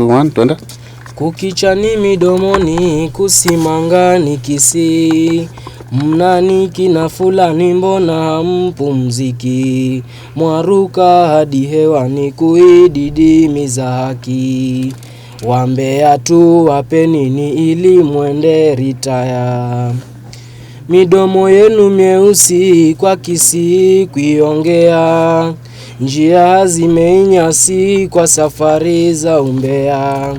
2 1, twende. Kukichani midomoni, kusimangani Kisii, mnani kina fulani, mbona hampumziki? Mwaruka hadi hewani kuididimiza haki. Wambea tu wape nini ili mwende ritaya? Midomo yenu myeusi kwa Kisii kuiongea, njia zimeinyasi kwa safari za umbea,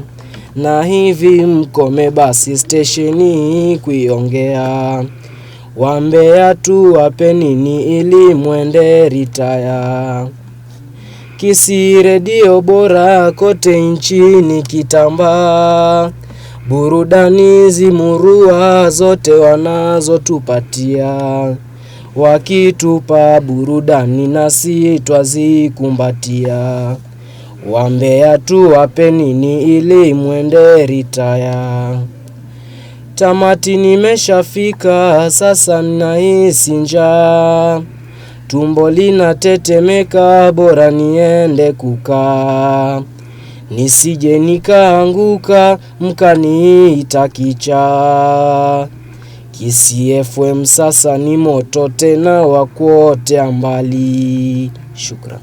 na hivi mkome basi stesheni kuiongea. Wambea tu wape nini ili mwende ritaya? Kisii redio bora kote nchini kitambaa, burudani zimurua zote wanazotupatia, wakitupa burudani nasi twazikumbatia. Wambea tu wape nini ili mwende ritaya? Tamati nimeshafika, sasa nahisi njaa, tumbo linatetemeka, bora niende kukaa, nisije nikaanguka mkaniita kichaa. Kisii FM sasa ni moto tena wa kuotea mbali. Shukran.